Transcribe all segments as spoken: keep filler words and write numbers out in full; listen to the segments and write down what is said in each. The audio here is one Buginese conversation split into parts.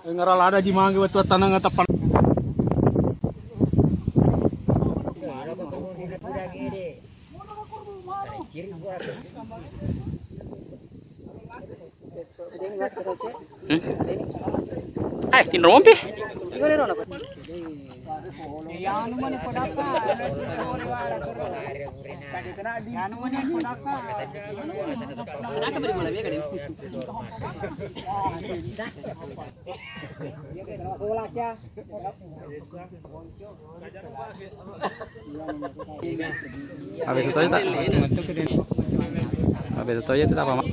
Ngara lada ji mangga wettu attaneng tepan. Hmm? Eh, tinrompi. Habis itu aja tak? Habis itu aja tak apa?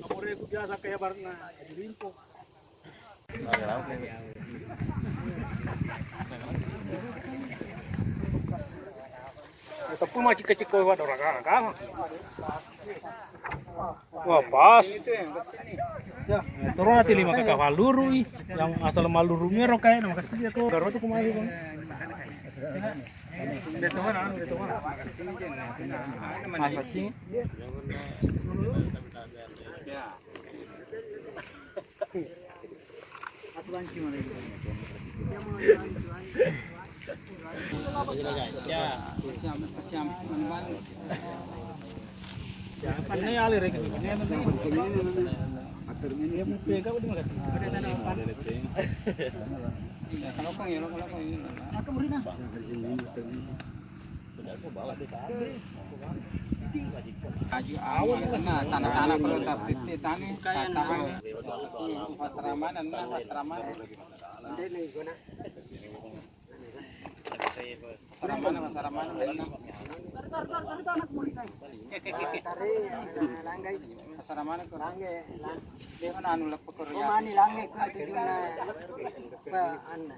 Amore ku biasa kayak barna di Limpo. Teppu macikka-cikka wa doraka. Wah, pas. Ya, terus nanti lima kakak maluru ih. Yang asal maluru mero kayak nama kasih dia tuh. Garo tuh kemarin, Bang. Masa cing. Ini alir ya, gini. Ini buku ya, kau dengar. Ada tanaman. Iya, kalau kau ya, kalau kau ya. Aju awal, nah, tanah-tanah perlu tapi tanah, tanah. Pasramanan, nah, pasramanan. Pasramanan, pasramanan, nah. Pasramanan ke. Dia kan anu lepak ke. Oh, mani langge ke tujuan. Anna.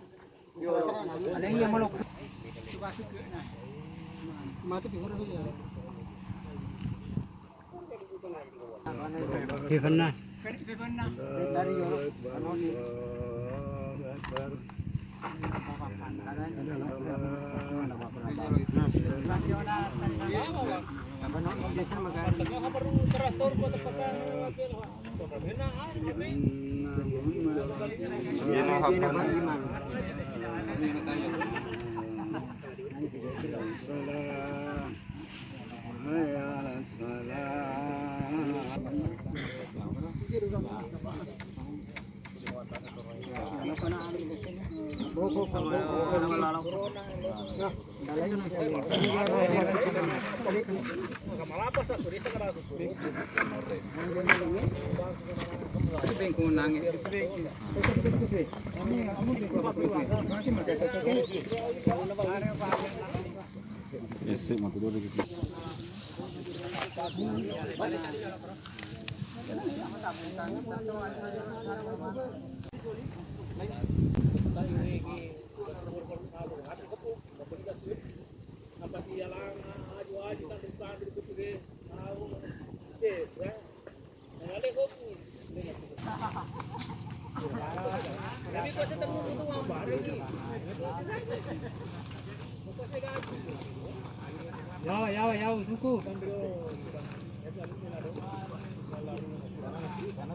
Yawa, yawa, yawa, suku.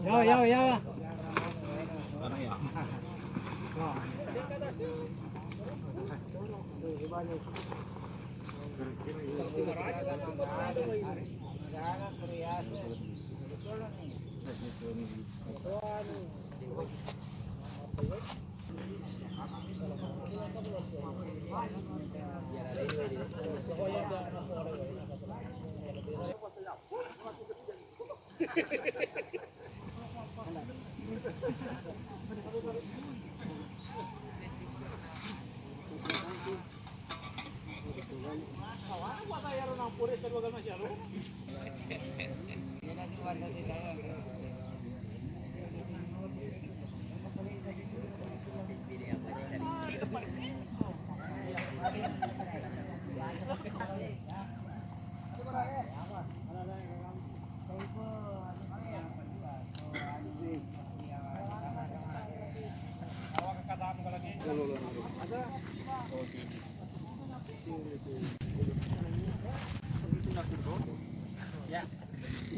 Yawa, yawa, yawa.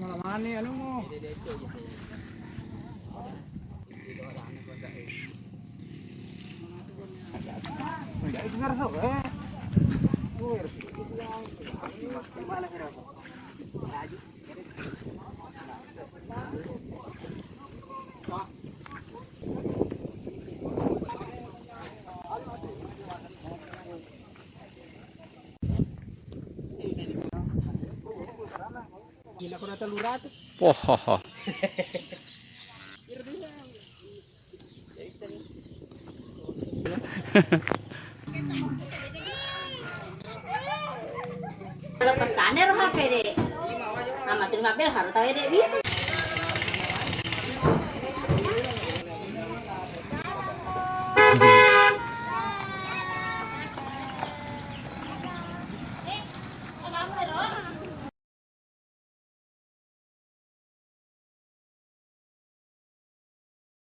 Malamani anu mo. Gila, ko na tellu ratu. Pohoho. Kalau pesannya roh H P deh. Sama terima bel harus tahu ya deh.